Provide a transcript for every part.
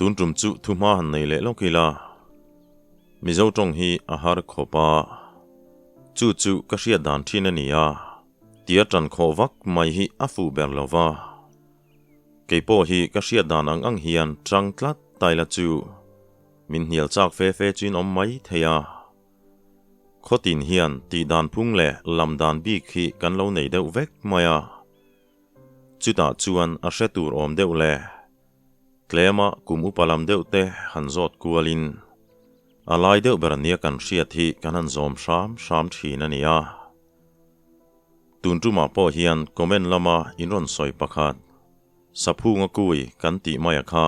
Tun tum chu thu hma han nei leh lawk ila, Mizo tawng hi a har khawp a, chu chu ka hriat dan thin a ni a, tia tan khawh vak mai hi a fuh ber lo va. Kei pawh hi ka hriat dan ang ang hian tang tlat ta ila chu min hnial chak fe fe chuin awm mai thei a. Khawtin hian tih dan phung leh lam dan bik hi kan lo nei deuh vek mai a. Chutah chuan a hre tur awm deuh le. Tlema kum upa lam deuh te han zawt kualin a lai deuh ber nia kan hriat hi kan han zawm hram hram thin a nia. Tun tumah pawh hian comment lama in rawn sawi pakhat, Saphunga kui kan tih mai a kha.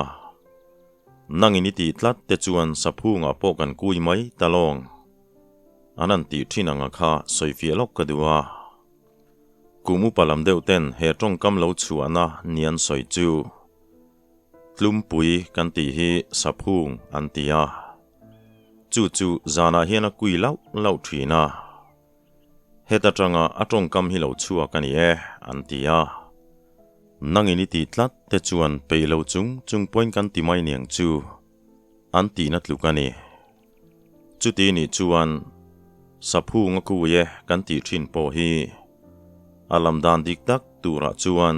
Nangin i tih tlat te chuan Saphunga pawh kan kui mai ta lawng. An han tih thin ang a kha sawifiah lawk ka duh a. Kum upa lam deuh ten he tawngkam lo chhuahna ni an sawi chu Tlumpui kan tih hi Saphung an ti a. Chu chu zanah hian a kui lauh lauh thin a. Heta tanga a tawngkam hi lo chhuak a ni e, an ti a. Nangin i tih tlat te chuan peih lo chung chung pawhin kan ti mai niang chu, an tihna tluk a ni. Chuti nih chuan Saphung a kui e kan tih thin pawh hi a lam dan dik tak turah chuan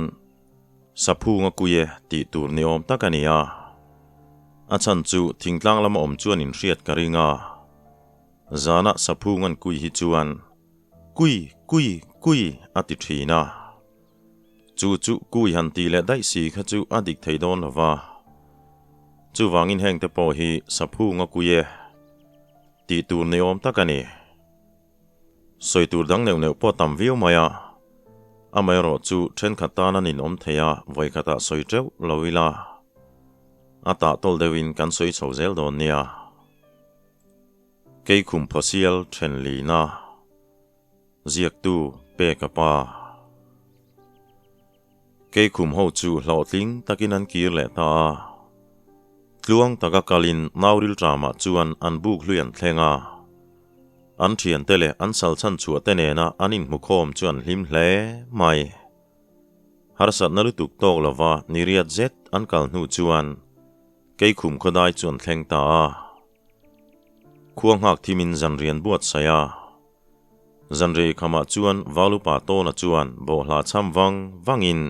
Saphung a kui e tih tur ni awm tak a ni a. A chhan chu thingtlang lama awm chuan inhriat ka ring a. Zanah Saphung an kui hi chuan Kui, kui, kui a ti thin a. Chu chu kui han tih leh daih si kha chu a dik thei dawn lo va. Chuvangin hengte pawh hi Saphung a kui e tih tur ni awm tak a ni. Sawi tur dang neuh neuh pawh tam viau mai a. Amaherawh chu thenkhat tan an inawm thei a, vawikhatah sawi teuh lo ila. A tah tawlh deuhin kan sawi chho zel dawn nia. Keikhum Phawsial Thenlina, Ziaktu Peka Pa. Keikhum ho chu hlawhtling takin an kir leh ta a. Tluang taka kalin Nauril Tramah chuan an buk hlui an thleng a. An thiante leh an sal chhan chhuah te nena an inhmukhawm chu an hlim hle mai. Harsatna lutuk tawk lova niriat zet an kal hnu chuan Keikhum khawdai chu an thleng ta a. Khua nghak thimin zanrian buatsaih a. Zanrei khamah chuan Valupa Tawna chuan bawhhla chham vang vangin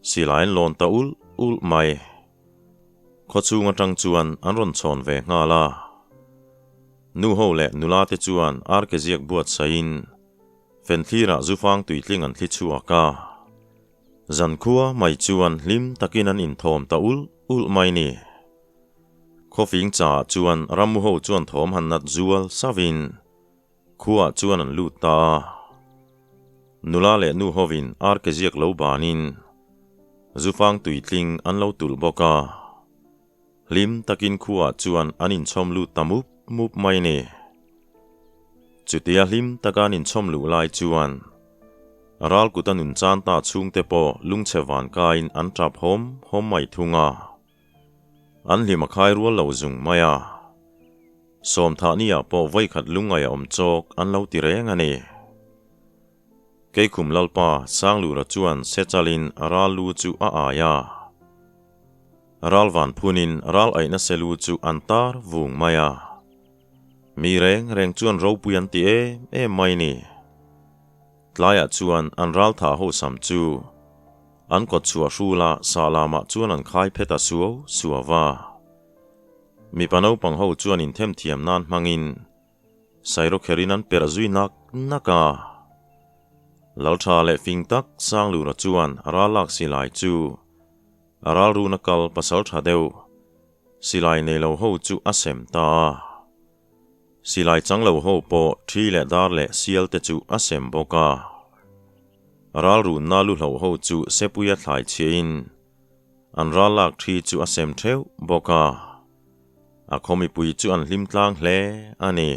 silai an lawn ta ulh ulh mai. Khawchhung atang chuan an rawn chhawn ve nghal a. Nu ho leh nula te chuan arke ziak buatsaihin fenthlirah zufang tuitling an thli chhuak a. Zankhua mai chuan hlim takin an inthawm ta ulh ulh mai ni. Khawfing chaah chuan rammu ho chuan thawm han nat zual savin khuaah chuan an lut ta a. Nula leh nu hovin arke ziak lo banin zufang tuitling an lo tulh bawk a. Hlim takin khuaah chuan an inchhawm lut ta mup mup mai ni. Chutia hlim taka an inchhawm luh lai chuan ralkut a nun chan ta chhungte pawh lungchhe van kaiin an tap hawm hawm mai thung a. An hlim a khai rual lo zung mai a. Sawmthahni-ah pawh vawikhat lungngaih a awm chawk an lo ti reng a ni. Keikhum Lalpa Sanglura chuan Sechalin ral lu chu a ai a. Ral van phunin ral aihna selu chu an tar vung mai a. Mi reng reng chuan ropui an ti em em mai ni. Tlaiah chuan an ral tha ho sam chu an kawt chhuah hrula sah lamah chuan an khai phet a suau suau a. Mipa naupang ho chuan inthem thiam nan hmangin Sairawkherin an perh zui nak nak a. Laltha leh fing tak Sanglura chuan ral lak silai chu a ralruna kal pasal tha deuh silai nei lo ho chu a sem ta a. Silai chang lo ho pawh thi leh dar leh sial te chu a sem bawk a. Ral runna lu hloh ho chu sepuia thlai chhiahin an ral lak thi chu a sem theuh bawk a. A khaw mipui chu an hlim tlang hle a ni.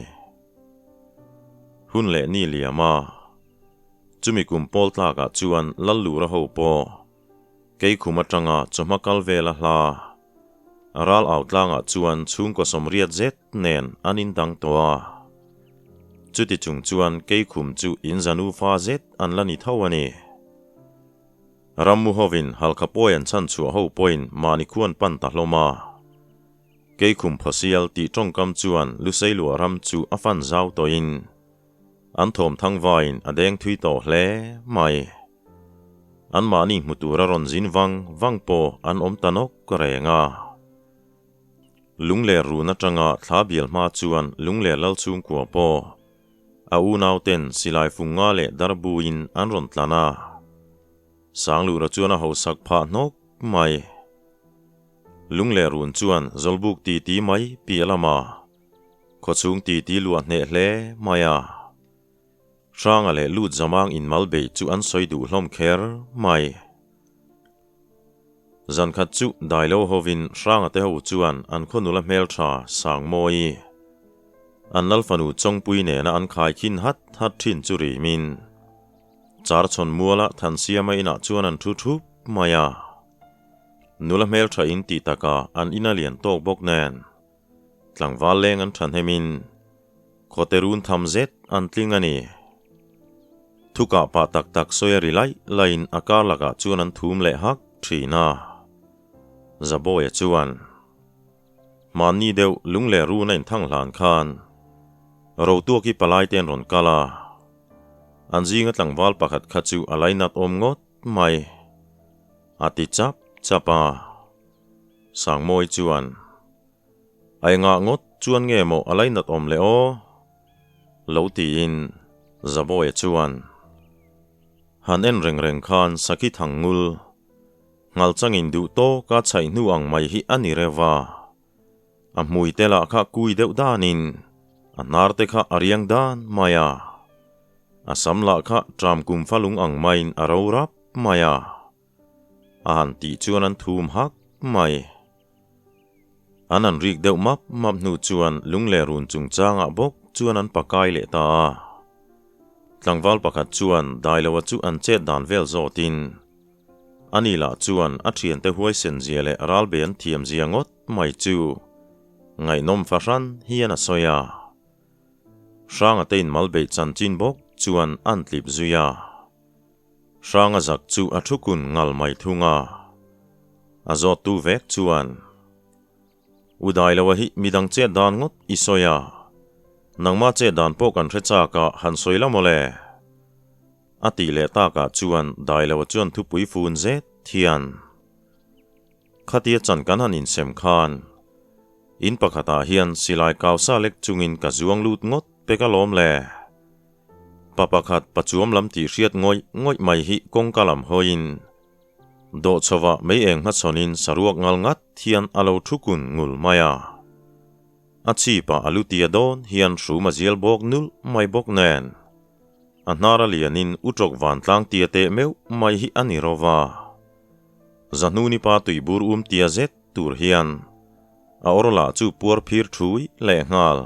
Hun leh ni liam a. Chumi kum pawl tlakah chuan Lallura ho pawh Keikhum atanga chawhma kal vela hla Ral au tlangah chuan chhungkaw sawmriat zet nen an indang tawh a. Chuti chung chuan Keikhum chu in zanu fa zet an la ni tho a ni. Rammu hovin Halkha pawi an chhan chhuah ho pawhin mahni khuan pan ta hlawm a. Keikhum Phawsial tih tawngkam chuan Lusei luah ram chu a fan zau tawhin an thawm thangvaiin a deng thui tawh hle mai. Anmahni hmu tura rawn zin vang vang pawh an awm ta nawk reng a. Lungler run atanga thla bial hma chuan Lungler lal chhungkua pawh a unauten silai fung nga leh darbuin an rawn tlan a. Sanglura chuan a hausak phah hnawk mai. Lungler run chuan Zawlbuk titi mai piah lama khawchhung titi luah hneh hle mai a. Hranga leh lut zamang inmal beih chu an sawi duh hlawm kher mai. Zan khat chu Dailo hovin Hranga te ho chuan an khaw nula hmeltha Sangmawi, an Lalfanu Chawngpui nena an khai khin hat hat thin chu rimin Charchhawn muala Thansiama inah chuan an thu thup mai a. Nula hmeltha in tih takah an in a lian tawk bawk nen tlangval leng an thahnemin khawte run tham zet an tling a ni. Thukah pah tak tak sawi a ri laih laiin a kar lakah chuan an thum leh hak thin a. Zabawia chuan, Hmanni deuh lung leh run a inthang hlan khan Rotuaki palai te an rawn kal a, an zinga tlangval pakhat kha chu a lainat awm ngawt mai, a ti chap chap a. Sangmawi chuan, A engah ngawt chuan nge maw a lainat awm le aw? Lo tiin Zabawia chuan, Han en reng reng khan Sakhi Thangngul, Nghalchangin duh tawka chhaih hnu ang mai hi a ni reuh va. A hmui te lah kha kui deuh danin a hnar te kha a riang dan mai a. A sam lah kha ṭam kum falung ang maiin a ro rap mai a. A han tih chuan an thum hak mai. An han rik deuh map map hnu chuan lung leh run chungchangah bawk chuan an pakai leh ta a. Tlangval pakhat chuan Dailoa chu an chet dan vel zawtin ani lah chuan a thiante huaisen zia leh ralbe an thiam zia ngawt mai chu ngaihnawm fahran hian a sawi a. Hranga te inmal beih chanchin bawk chuan an tlip zui a. Hranga zak chu a thu kun ngal mai thung a, a zawttu vek chuan, U Dailoa hi midang chet dan ngawt i sawi a, nangma chet dan pawh kan hre chak a, han sawi la mawle. A tih leh takah chuan Dailoa chuan thupui fun zet hian, Khatia chan kan han insem khan, in pakhatah hian silai kausa lek chungin ka zuang lut ngawt pek alawm le. Pa pakhat pachuam lam tih hriat ngawih ngawih mai hi kawngka lam hawiin dawh chhovah mei eng hmachhawnin saruak ngal ngat hian a lo thu kun ngul mai a. A chhipah a lu tia dawn hian hrum a zial bawk nulh mai bawk nen a hnar a lianin utrawk vantlang tia teh meuh mai hi a ni ro va. Zahnuni pa tuibur um tia zet tur hian a awr lah chu puar phir thui lehnghal.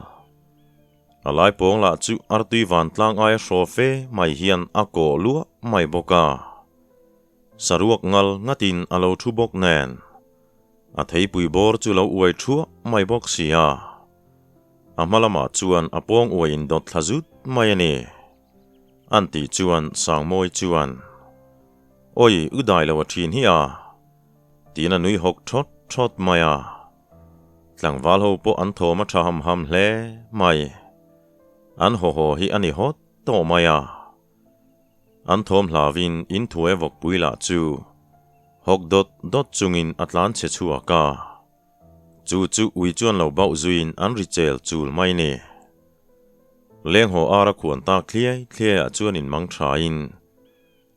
A lai pawng lah chu artui vantlang aia hraw fe mai hian a kawh luah mai bawk a. Saruak ngal ngatin a lo thu bawk nen, a theipui bawr chu lo uai thuah mai bawk si a. A hma lamah chuan a pawng uai indawt thla zut mai a ni. An tih chuan Sangmawi chuan, Awi, u dai lo a thin hi a, tiin a nui hawk thawt thawt mai a. Tlangval ho pawh an thawm a tha ham ham hle mai. An haw haw hi a ni hawt tawh mai a. An thawm hlauin in thuai vawkpui lah chu hawk dawt dawt chungin a tlan chhe chhuak a. Chu chu ui chuan lo bauh zuiin an ri chel chul mai ni. Leng haw ar a khuan tak thliai thliai ah chuan in mang thain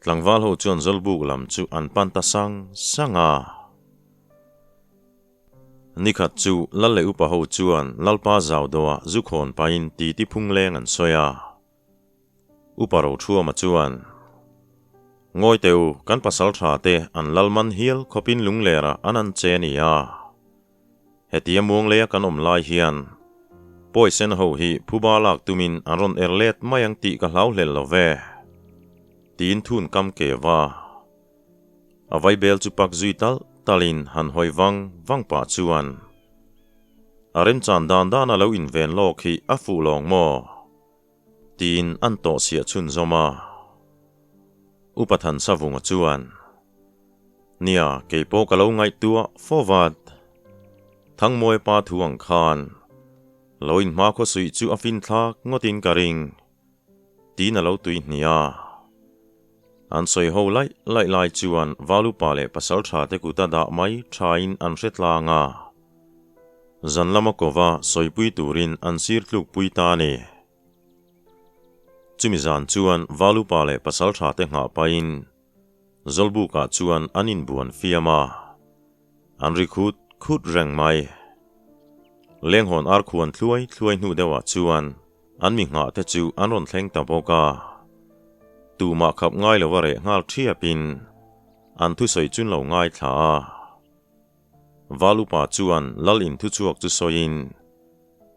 tlangval ho chuan Zawlbuk lam chu an pan ta sang sang a. Nikhat chu Lal leh upa ho chuan Lalpa Zaudoa zu khawn pahin titi phung leng an sawi a. Upa Rothuama chuan, Ngawi teh u, kan pasal tha te an lal man hial khawpin lunglerah an an che a ni a. Hetia muangleia kan awm lai hian Pawisen ho hi phuba lak tumin an rawn er let mai ang tih ka hlau hlel lo ve, tiin thun kam keu a. A vaibel chu pak zui talh talhin han hawi vang vang pah chuan a remchan dan dana lo inven lawk hi a fuh lawng maw? tiin an tawh chhiah chhunzawm a. Upa Thansavunga chuan, Nia, keipawh ka lo ngaihtuah fo vat. Thangmawia pa thu ang khan lo inhma khawsuih chu a finthlak ngawtin ka ring, tiin a lo tui hnih a. An sawi ho laih laih lai chuan Valupa leh Pasaltha te kuta dah mai thain an hre tlang a. Zan lama kova sawipui turin an sir tlukpui ta a ni. Chumi zan chuan Valupa leh Pasaltha te nghah pahin Zawlbukah chuan an inbuan fiam a, an ri khut khut reng mai. Lenghawn ar khuan thluai thluai hnu deuhah chuan an mi nghah te chu an rawn thleng ta bawk a. Tumah khap ngai lova reh nghal thiapin an thusawi chun lo ngaithla a. Valupa chuan lal in thuchhuak chu sawiin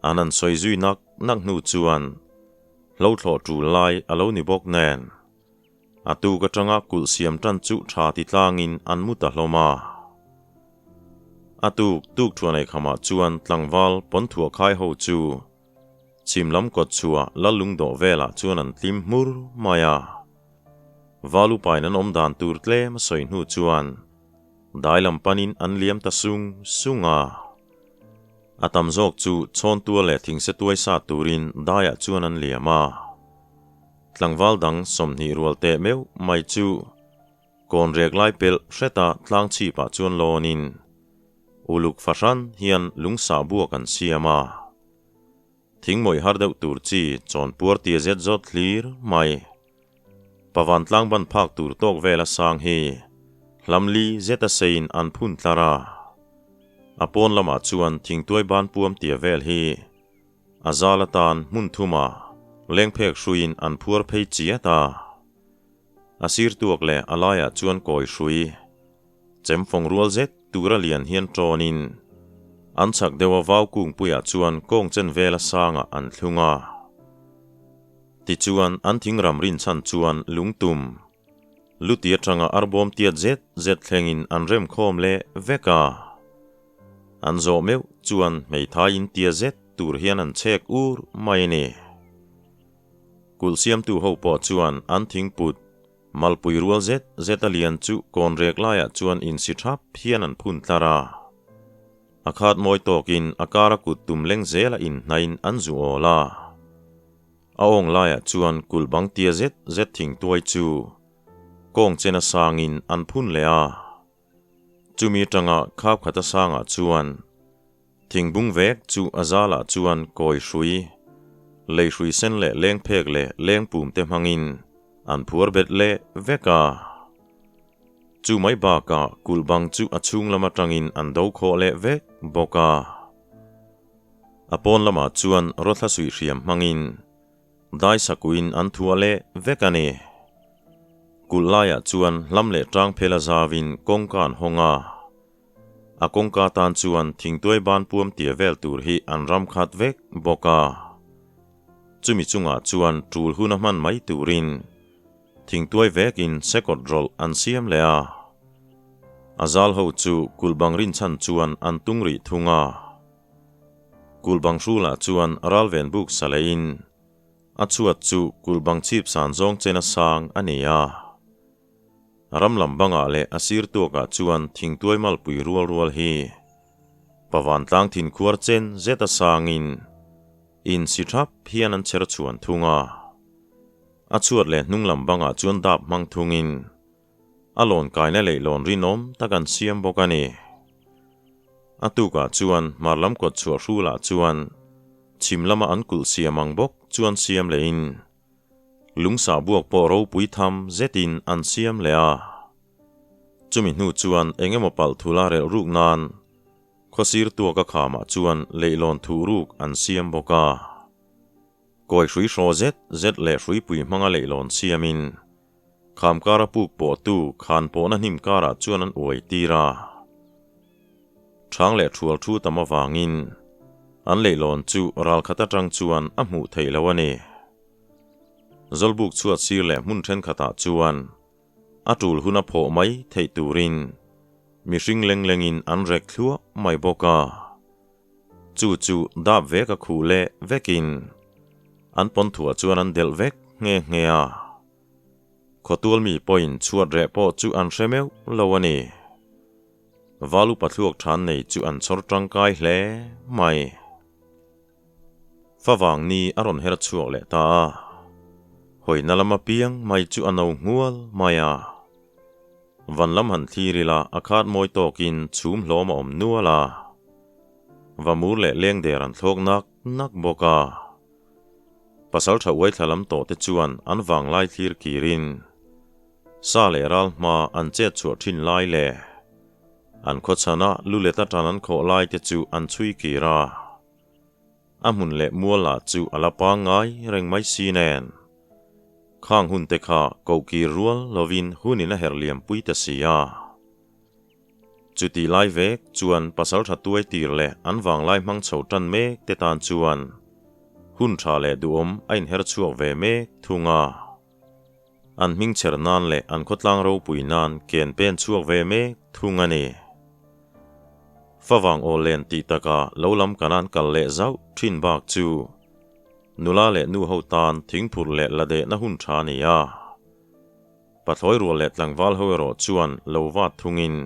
an han sawi zui nak nak hnu chuan hlo thlawh tul lai a lo ni bawk nen. A tuk atanga kulh siam tan chu tha ti tlangin an mu ta hlawm a. A tuk tuk thuan eikhamah chuan tlangval pawn thuah khai ho chu chhim lam kawt chhuah lal lungdawh velah chuan an tlim hmur mai a. Val upain an awm dan tur tlem a sawi hnu chuan dai lam panin an liam ta sung sung a. A tam zawk chu chhawntua leh thingse tuai sa turin daiah chuan an liam a. Tlangval dang 20 rual teh meuh mai chu kawn rek lai pelh hreta tlang chhipah chuan lawnin uluk fahran hian lungsah buak an siam a. Thingmawih har deuh tur chi chawnpuar tia zet zawt hlir mai. Pavan tlang ban phak tur tawk vela sang hi hlamli zeta seiin an phun tlar a. A pawn lamah chuan thingtuai ban puam tia vel hi A zal atan hmun thuma lengphek hruiin an phuar phei chiat a. A sir tuak leh a laiah chuan kawi hrui chem fawng rual zet tura lian hian tawnin an chhak deuha vau kungpuiah chuan kawng chen vela sangah an thlung a. Tichuan an thingram rinchhan chuan lungtum luti atanga arbawm tiat zet zet thlengin an rem khawm leh vek a. An zawh meuh chuan hmeithai in tia zet tur hian an chhek ur mai a ni. Kulh siamtu ho pawh chuan an thingput malpui rual zet zet a lian chu kawn rek laiah chuan insi thap hian an phun tlar a. A khat mawi tawkin a kara kut tum leng zela inhnaiin an zu awl a. A awng laiah chuan kulh bang tia zet zet thingtuai chu kawng chena sangin an phun leh a. Chumi atanga khap khata sangah chuan thingbung vek chu a zalah chuan kawi hrui, lei hrui sen leh leng phek leh leng pum te hmangin an phuar bet leh vek a. Chu mai bakah kulh bang chu a chhung lam atangin an do khawh leh vek bawk a. A pawn lamah chuan rawthla suih hriam hmangin Dai sakuin an thuah leh vek a ni. Kulh laiah chuan hlam leh tang phel a zavin kawngka an hawng a. A kawngka tan chuan thingtuai ban puam tia vel tur hi an ram khat vek bawk a. Chumi chungah chuan tul hun a hman mai turin thingtuai vekin sekawt rawlh an siam leh a. A zal ho chu kulh bang rinchhan chuan an tung rih thung a. Kulh bang hrulah chuan ralven buk sa lehin a chhuat chu kulh bang chhip san zawng chena sang a ni a. Ram lam bangah leh a sir tuakah chuan thingtuai malpui rual rual hi pavan tlang thin khuar chen zeta sangin insi thap hian an chher chhuan thung a. A chhuat leh hnung lam bangah chuan dap hmang thungin A lawn kaina leh lawn rinawm tak an siam bawk a ni. A tukah chuan hmar lam kawt chhuah hrulah chuan chhim lama an kulh siam ang bawk chuan siam lehin lungsah buak pawh ropui tham zetin an siam leh a. Chumi hnu chuan eng emaw palh thula relh ruk nan khawsir tuaka khamah chuan leihlawn thuh ruk an siam bawk a. Kawi hrui hraw zet zet leh hruipui hmanga leihlawn siamin Kham kara puk pawhtu khan pawhna hnim karah chuan an uai tir a. Chhang leh thual thu tam avangin an leihlawn chu ralkhat atang chuan a hmuh theih loh a ni. Zawlbuk chhuat sir leh hmun thenkhatah chuan a tul huna phawh mai theih turin mihring leng lengin an rek thluah mai bawk a. Chu chu dap vek a khuh leh vekin an pawn thuah chuan an delh vek nghe nghe a. Khawtual mi pawhin chhuat reh pawh chu an hre meuh lo a ni. Val upa thluak than nei chu an chhawr tangkai hle mai. Favang ni a rawn her chhuak leh ta a, hawina lama piang mai chu a no nghual mai a. Van lam han thlir ila a khat mawi tawkin chhum hlawm a awm nual a. Va mur leh leng der an thlawk nak nak bawk a. Pasal tha uai thla lam tawh te chuan an vanglai thlir kirin sa leh ral hma an chet chhuah thin lai leh an khawchhana lu let atan an khawh lai te chu an chhui kir a. A hmun leh mual ah chu a la pangngai reng mai si nen. Khang hun te kha koh kir rual lovin hunin a herh liam pui ta si a. Chutih lai vek chuan pasal tha tuai tir leh an vanglai hmang chho tan mek te tan chuan hun tha leh duhawm a inher chhuak ve mek thung a. An hming chher nan leh an khawtlang ropui nan ken pen chhuak ve mek thung a ni. Favang aw len tih takah lo lam kan an kal leh zauh thin bak chu nula leh nu ho tan thingphurh leh la dehna hun tha a ni a. Pathlawi rual leh tlangval ho erawh chuan lo vat thungin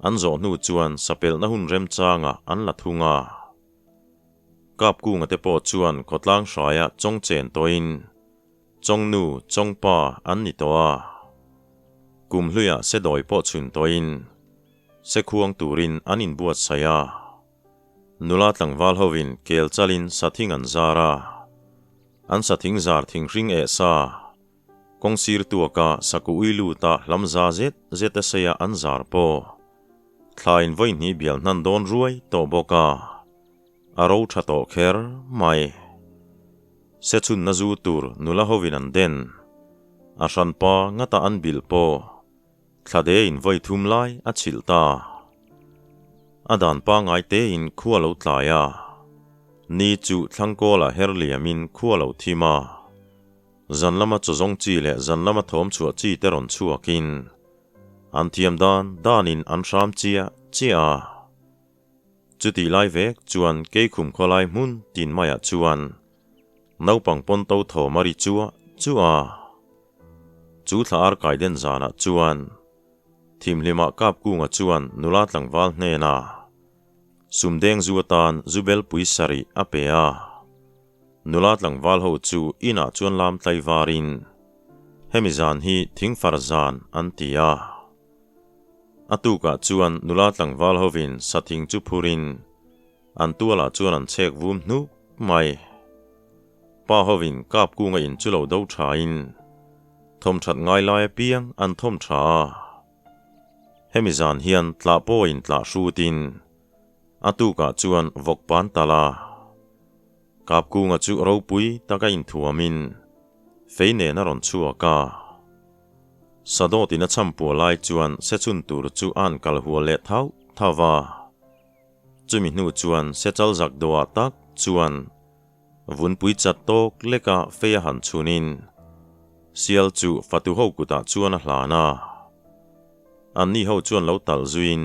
an zawh hnu chuan sapelhna hun remchangah an la thung a. Kapkunga te pawh chuan khawtlang hraia chawng chen tawhin Chawngnu, Chawngpa an ni tawh a. Kum hluiah sedawi pawh chhun tawhin sekhuang turin an inbuatsaih a. Nula tlangval hovin kel chalin sathing an zar a. An sathing zar thinghring eh sa. Kawng sir tuaka saku ui luta hlam za zet zet a seia an zar pawh thlain vawi hnih bial hnan dawn ruai tawh bawk a, a ro tha tawh kher mai. Sechhunna zu tur nula hovin an den, a hranpa ngata an bilh pawh thlade in vawi thum lai a chhilh ta. A dan pangngai tein khua lo tlai a, ni chu thlangkawlah her liamin khua lo thim a. Zan lama chaw zawng chi leh zan lama thawm chhuah chi te rawn chhuakin an thiam dan danin an hram chiah chiah a. Chutih lai vek chuan Keikhum khawlai hmun tin maiah chuan naupang pawn to thawm a ri chuah chuah a. Chu thla ar kai den zanah chuan thimhlimah Kapkunga chuan nula tlangval hnenah sumdeng zu atan zu belpui sarih a pe a. Nula tlangval ho chu inah chuan lam tlai varin hemi zan hi thingfar zan an ti a. A tukah chuan nula tlangval hovin sathing chu phurin an tualah chuan an chhek vum hnuk mai. Pa hovin kap kunga in chu lo do thain thawmthat ngai lai apiang an thawm tha a. Hemi zan hian tlah pawhin tlah hrutin a tukah chuan vawk pan tal a. Kapkunga chu ropui taka inthuamin fei nen a rawn chhuak a. Sadawtin a chhampua lai chuan sechhun tur chu a han kal hual leh thauh thauh a. Chumi hnu chuan sechal zak dawhah tak chuan vunpui chat tawk leka fei a han chhunin sial chu fatu ho kutah chuan a hlan a. Anni ho chuan lo talh zuiin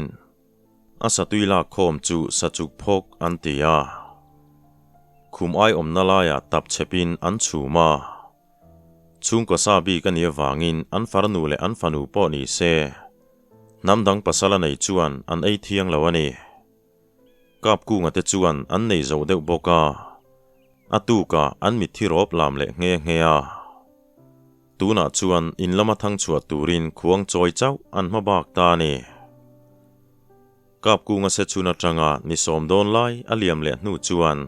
A satui lak khawm chu sachuk phawk an ti a. Khum ai awmna laiah tap chhepin an chhum a. Chhungkaw sa bik a nih avangin an farnu leh an fanu pawh ni se, hnam dang pasal a nei chuan an ei thiang lo a ni. Kapkunga te chuan an nei zo deuh bawk a, a tukah an mitthi rawp lam leh nghe nghe a. Tunah chuan in lama thang chhuah turin khuang chawi chauh an hma bak ta a ni. Kapkunga se chhun atanga ni sawm dawn lai a liam leh hnu chuan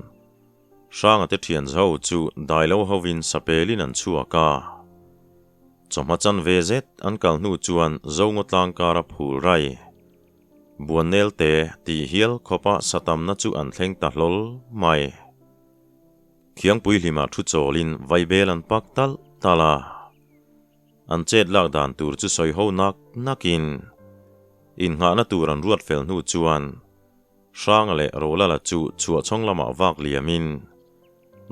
Hranga te thian zo chu dai lo hovin sapelin an chhuak a. Chawhma chan ve zet an kal hnu chuan Zongaw tlangkara phul rai Buannel te tih hial khawpa satamna chu an thleng ta hlawl mai. Khiangpui hlimah thu chawlin vaibel an pak talh talh a. An chet lak dan tur chu sawi ho nak nakin innghahna tur an ruat fel hnu chuan Hranga leh Rolala chu chhuahchhawng lamah vak liamin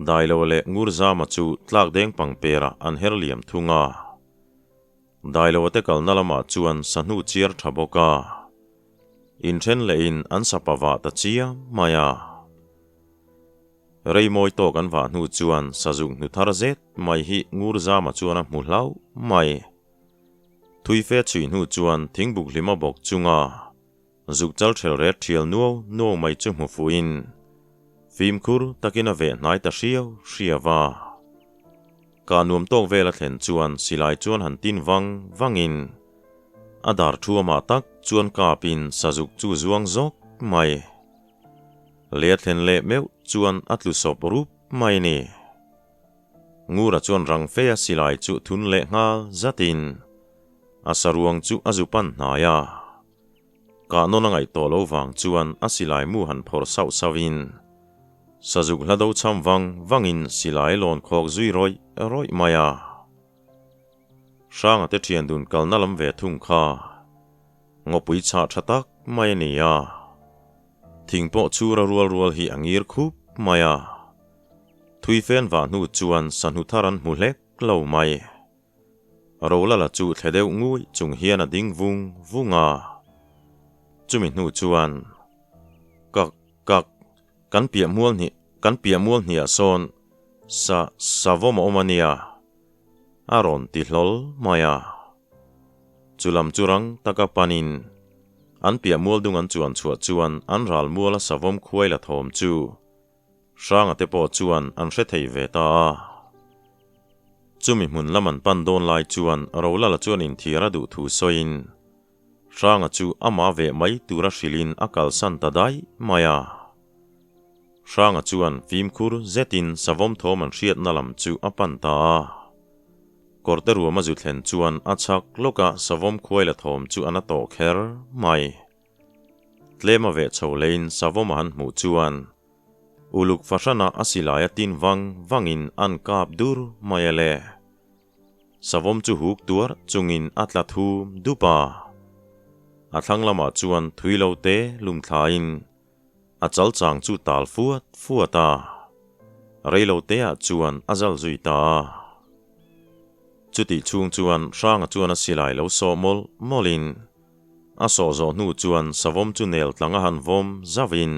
Dailo leh Ngurzama chu tlak deng pangperah an her liam thung a. Dailoa te kalna lamah chuan sahnu chiar tha bawk a. Inthen lehin an sapa vah ta chiam mai a. Rei mawi tawk an vah hnu chuan sazuk hnu thar zet mai hi Ngurzama chuan a hmu hlauh mai. Thui fe chhui hnu chuan thingbuk hlima bawk chunga. Zuk chal ṭhel ret ṭhial nuau nuau mai chu hmu fuhin fimkhur takin a veh hnai ta hriau hriau a. Kah nuam tawk vel a thlen chuan silai chuan han tin vang vangin a dar thu amah tak chuan kapin sazuk chu zuang zawk mai. Lei a thlen leh meuh chuan a tlu sawp rup mai ni. Ngura chuan rang feia silai chu thun leh nghal zatin a saruang chu a zu pan hnai a. Kah nawn a ngaih tawh lo vang chuan a silai mu han phawrh sauh sauhin sazuk hla do cham vang vangin silai lawn khawk zui rawih rawih mai a. Hranga te thian dun kalna lam ve thung kha ngawpui chhah tha tak mai a ni a. Thing pawh chhura rual rual hi a ngir khup mai a. Thui fen vah hnu chuan sahnu thar an hmu hlek lo mai. Rolala chu thle deuh ngui chung hian a ding vung vung a. Chumi hnu chuan, Kak, kak, kan piah mual hnih, kan piah mual hniah sawn sa, savawm a awm a nia, a rawn ti hlawl mai a. Chu lam chu rang taka panin an piah mual dung an chuan chhuah chuan an ral muala savawm khuai la thawm chu Hranga te pawh chuan an hre thei ve ta a. Chumi hmun lam an pan dawn lai chuan Rolala chuan inthiar a duh thu sawiin Hranga chu amah veh mai tura hrilhin a kalsan ta daih mai a. Hranga chuan fimkhur zetin savawm thawm an hriatna lam chu a pan ta a. Kawrte ruam a zu thlen chuan a chhak lawka savawm khuai la thawm chu a na tawh kher mai. Tlem a veh chho leiin savawm a han hmuh chuan uluk fahranah a silai a tin vang vangin an kap dur mai a le. Savawm chu huk tuar chungin a tla thum dup a. A thlang lamah chuan thui lo te lum thlain a chal chang chu tal fuat fuat a. Rei lo teah chuan a zal zui ta a. Chutih chhung chuan Hranga chuan a silai lo sawh mawlh mawlhin A sawh zawh hnu chuan savawm chu nel tlang a han vawm zauhin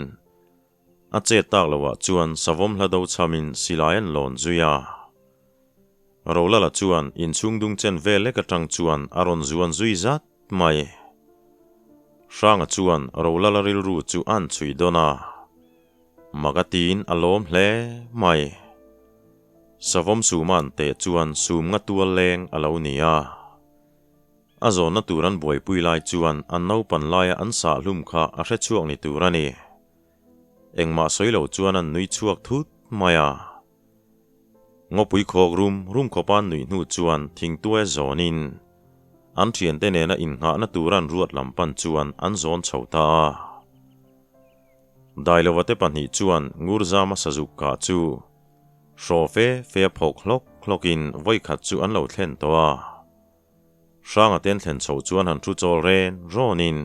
a chet tak loah chuan savawm hla do chhamin silai an lawn zui a. Rolala chuan inchhung dung chen vel lek atang chuan a rawn zuan zui zat mai. Hranga chuan Rolala rilru chu a an chhui dawn a, mak a tiin a lawm hle mai. Savawm suma an teh chuan sum nga tual leng a lo ni a. A zawnna tur an buaipui lai chuan an naupan laia an sah hlum kha a hre chhuak ni tur a ni. Engmah sawi lo chuan an nui chhuak thut mai a. Ngawpui khawk rum rum khawpa an nuih hnu chuan thingtuai zawnin an thiante nena innghahna tur an ruat lam pan chuan an zawn chho ta a. Dailova te pahnih chuan Ngurzama sazuk kah chu hraw fe fe a phawk hlawk hlawkin vawikhat chu an lo thlen tawh a. Hranga ten thlen chho chuan han thu chawl ren rawnin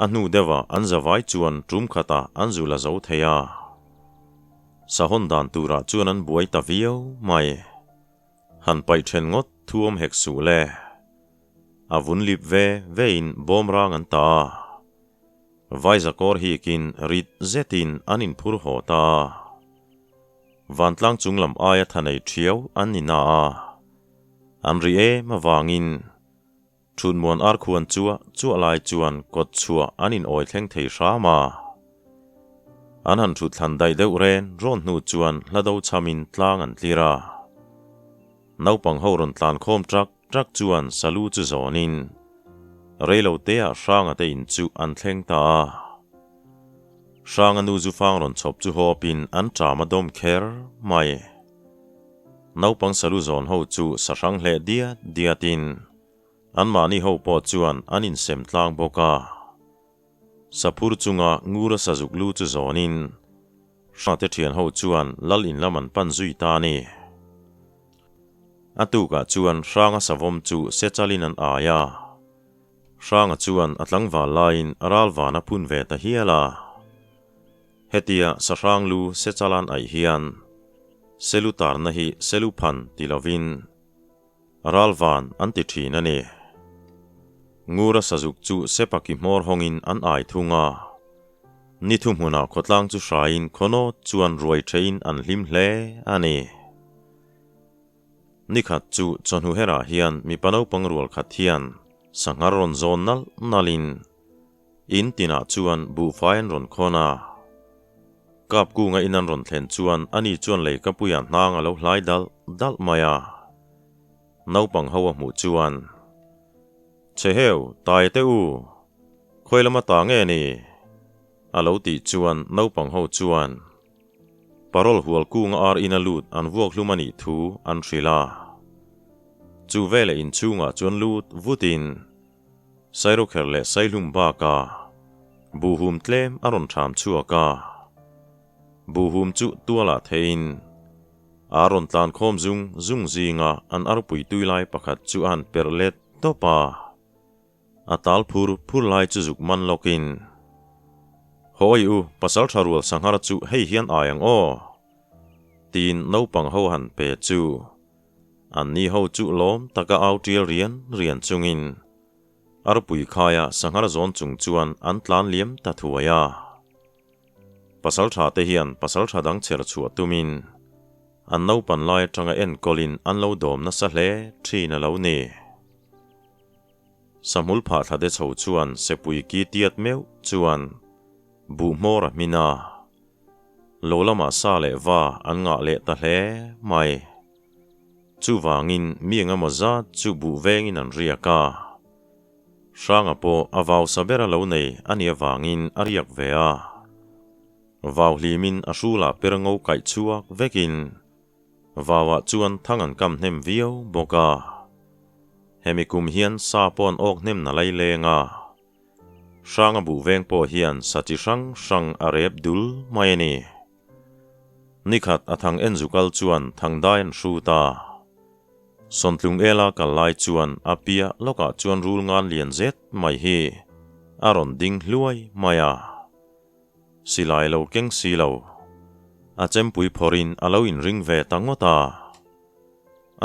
a hnu deuhah an zavai chuan tum khatah an zu la zo thei a. Sahawn dan turah chuan an buai ta viau mai. Han paih then ngawt thu awm hek suh le. A vun lip ve vein bawm rang an ta a. Vaizakawr hikin rit zetin an inphur haw ta a. Vantlang chung lam aia thanei thiau an ni na a, an ri em avangin Thutmuan arkhuan chuah chuah lai chuan kawt chhuah an inawi thleng thei hram a. An han thut thlan daih deuh ren rawn hnu chuan hla do chhamin tlang an tlir a. Naupang ho rawn tlan khawm trak trak chuan salu chu zawnin reiloteah Hranga te in chu an thleng ta a. Hranga nu zu fang rawn chhawp chu hawpin an ṭam a dawm kher mai. Naupang salu zawn ho chu sahrang hleh diat diatin anmahni ho pawh chuan an insem tlang bawk a. Saphur chunga ngura sazuk lu chu zawnin Hrangte ṭhian ho chuan lal in lam an pan zui ta a ni. A tukah chuan Hranga savawm chu sechalin an ai a. Hranga chuan a tlangval laiin a ral van a phun ve ta hial a. Hetia sahrang lu sechalan aih hian selu tarna hi selu phan ti lovin ral van an ti thin a ni. Ngura sazuk chu sepaki hmawr hawngin an ai thung a. Ni thuhmunah khawtlang chu hraiin khawnawt chuan ruai thein an hlim hle a ni. Nikhat chu chawhnu herah hian mipa naupang rual khat hian sangha rawn zawn nalh nalhin. In tinah chuan buhfai an rawn khawn a. Kap kunga in an rawn thlen chuan ani chuan leikapuiah hnang a lo hlai dalh dalh mai a. Naupang ho a hmuh chuan, Che heu, tai teh u, khawi lama ta nge ni? A lo tih chuan naupang ho chuan parole hual kunga ar ina lut an vuak hlum a nih thu an hrilh a. Chu veleh inchhungah chuan lut vutin Sairawkher leh Saihlum bakah buhhum tlem a rawn ṭham chhuak a. Buhhum chu tualah theihin a rawn tlan khawm zung zung zinga an arpui tui lai pakhat chu a han perh let tawp a. A tal phur phur lai chu zuk man lawkin, Haw i u, pasal ṭha rual sanghar chu hei hian ai ang aw! Tiin naupang ho han pe chu. Anni ho chu lawm taka au ṭial rian rian chungin arpui khaia sanghar zawn chung chuan an tlan liam ta thuai a. Pasalṭha te hian pasalṭha dang chher chhuah tumin an naupan lai aṭanga enkawlin an lo dawm nasa hle ṭhin a lo ni. Sahmul phah thla te chho chuan sepui ki tiat meuh chuan buh hmawr a hmin a. Lo lamah sa leh va an ngah leh ta hle mai. Chuvangin mi eng emaw zat chu buh vengin an riak a. Hranga pawh a vau sa ber a lo nei a nih avangin a riak ve a. Vau hlimin a hrulah per ngo kaih chhuak vekin vauah chuan thang an kam hnem viau bawk a. Hemi kum hian sa pawh an awk hnem na lai leng a. Hranga buh veng pawh hian sa chi hrang hrang a rep dul mai a ni. Nikhat a thang en zukal chuan thangdai an hrut a. Sawntlung ela kal lai chuan a piah lawkah chuan rul ngan lian zet mai hi a rawn ding hluai mai a. Silai lo keng si lo. A chempui phawrhin a lo inring ve ta ngawt a.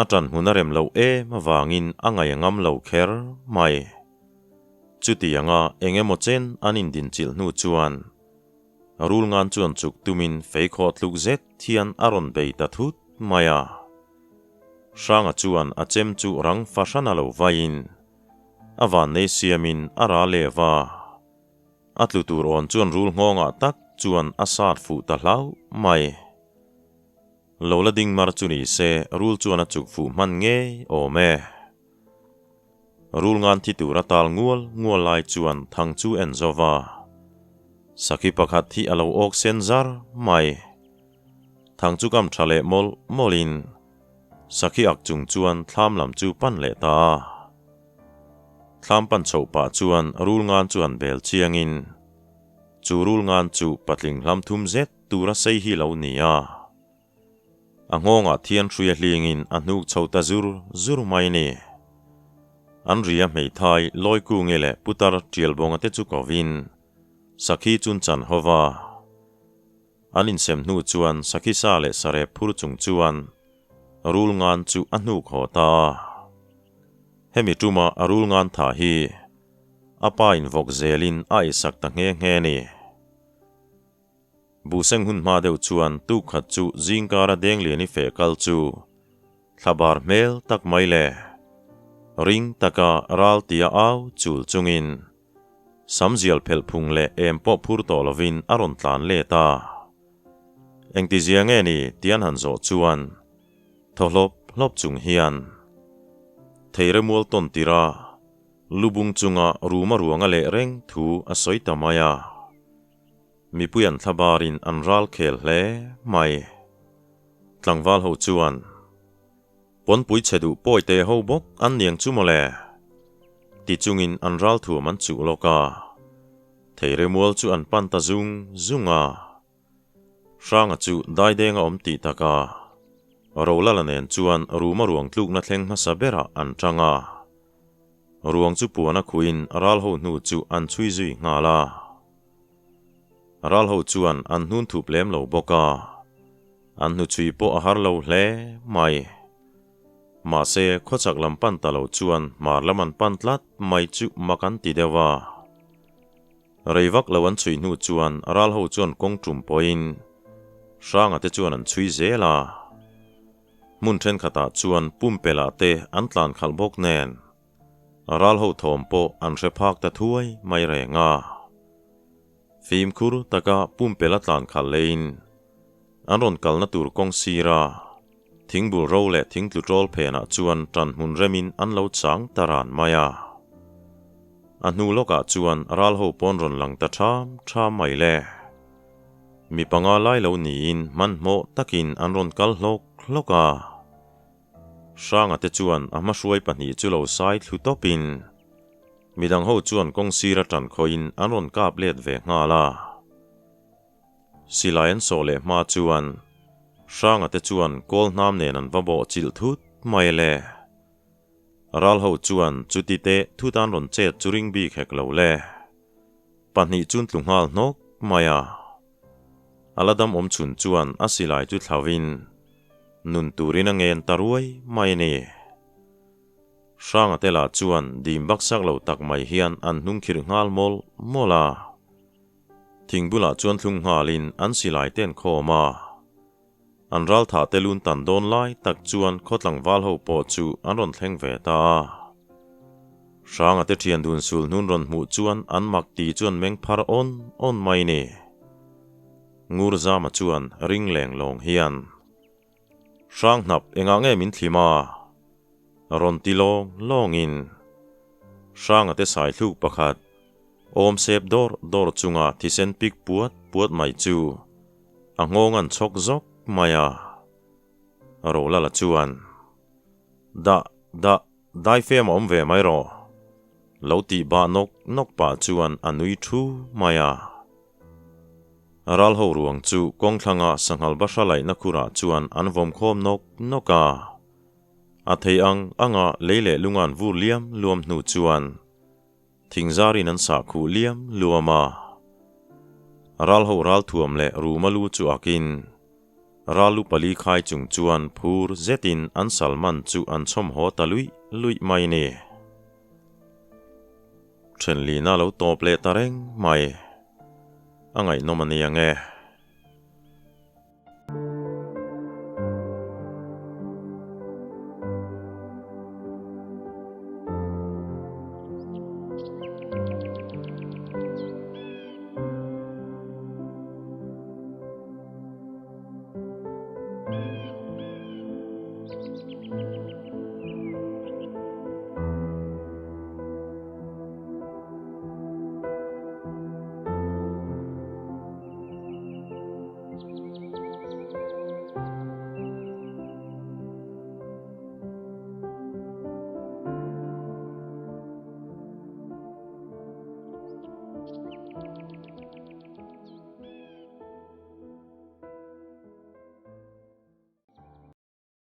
A ṭan hmun a rem loh em avangin a ngaih a ngam lo kher mai. Chutianga eng emaw chen an indinchilh hnu chuan rul ngan chuan chuk tumin feikhawh tluk zet hian a rawn bei ta thut mai a. Hranga chuan a chem chu rang fahran a lo vaiin a vannei siamin a ra leh va. A tlu tur awn chuan rul nghawngah tak chuan a sat fuh ta hlauh mai. Lo la ding mar chu ni se rul chuan a chuk fuh hman ngei awm e. Rul ngan thi tur a tal ngual ngual lai chuan thang chu en zo va. Sakhi pakhat hi a lo awk sen zar mai. Thang chu kam tha leh mawlh mawlhin sakhi ak chung chuan thlam lam chu pan leh ta a. Thlam pan chhoh pah chuan rul ngan chu han bel chiangin chu rul ngan chu patling hlam thum zet tura sei hi lo ni a. A nghawngah thian hrui a hlingin a hnuk chho ta zur zur mai ni. An ria hmeithai Lawikungi leh Putar Tialbawnga te chu kovin Sakhi chun chan ho va. An insem hnu chuan Sakhi sa leh sarep phur chung chuan rul ngan chu a hnuk haw ta a. Hemi tuma a rul ngan tha hi a pa invawk zelin a eisak ta nghe nghe ni. Buhseng hun hma deuh chuan tuk khat chu zingkara Dengliani feh kal chu thlabar hmel tak mai le ring taka ral tia au chul chungin samzial phelh phung leh em pawh phur tawh lovin a rawn tlan let a. Engtizia nge ni tian han zawh chuan thaw hlawp hlawp chung hian Theiremual tawn tira lubung chunga ruma ruanga leh reng thu a sawi ta mai a. Mipui an thlabarin an ral khel hle mai. Tlangval ho chuan, Pawnpui chhe duh pawi te ho bawk an niang chu mawle! Ti chungin an ral thuam an chuh lawk a. Theiremual chu an pan ta zung zung a. Hranga chu daidenga awm tih taka Rolala nen chuan ruma ruang tlukna thleng hmasa berah an tang a. Ruang chu puan a khuin ral ho hnu chu an chhui zui nghal a. Ral ho chuan an hnun thup lem lo bawk a, an hnuchhui pawh a har lo hle mai. Mahse, khawchhak lam pan ta lo chuan hmar lam an pan tlat mai chu mak an ti deuh a. Rei vak lo an chhui hnu chuan ral ho chuan kawng tum pawhin Hranga te chuan an chhui zel a. Hmun thenkhatah chuan pumpelh ah te an tlan khalh bawk nen. Ral ho thawm pawh an hre phak ta thuai mai reng a. Fimkhur taka pumpelh a tlan khalh lehin an rawn kalna tur kawng sira thingbul ro leh thingtlu ṭawl phenah chuan ṭan hmun remin an lo chang ta ran mai a. A hnu lawkah chuan ral ho pawn rawn lang ta ṭham ṭham mai le. Mi panga lai lo niin hmanhmawh takin an rawn kal hlawk hlawk a. Hranga te chuan a hmahruai pahnih chu lo sai thlu tawpin midang ho chuan kawng sira ṭan khawhin an rawn kap let ve nghal a. Silai an sawh leh hma chuan Hranga te chuan kawl hnam nen an va bawh chilh thut mai le. Ral ho chuan chuti teh thut an rawn chet chu ring bik hek lo le. Pahnih chun tlu nghal hnawk mai a. A la dam awm chhun chuan a silai chu thlauhin nun turin a ngen ta ruai mai a ni. Hranga te lah chuan dim baksak lo tak mai hian an hnung khirh nghal mawlh mawlh a. Thing bulah chuan thlung nghalin an silai te an khawm a. An ral thah te lun tan dawn lai tak chuan khaw tlangval ho pawh chu an rawn thleng ve ta a. Hranga te thian dun sul hnun rawn hmuh chuan an mak ti chuan meng phar awn awn mai ni. Ngur Zama chuan ring leng lawng hian, Hrang hnap engah nge min thlim a? Rawn ti lawng lawngin Hranga te sai thluk pakhat awm sep dawr dawr chunga thisen pik puat puat mai chu a nghawng an chhawk zawk mai a. Rolala chuan, Dah, dah, daifem a awm ve mai rawh, lo tih bah nawk nawk pah chuan a nui thu mai a. Ral ho ruang chu kawng thlanga sanghal bahra laihna khurah chuan an vawm khawm nawk nawk a. A thei ang anga lei leh lunga an vur liam luam hnu chuan thingzarin an sah khuh liam luam a. Ral ho ral thuam leh ruma lu chu akin ral lu pali khai chung chuan phur zetin an salman chu an chhawm haw ta luih luih mai ni. Thenlina lo tawp leh ta reng mai. A ngaihnawm a ni ang e.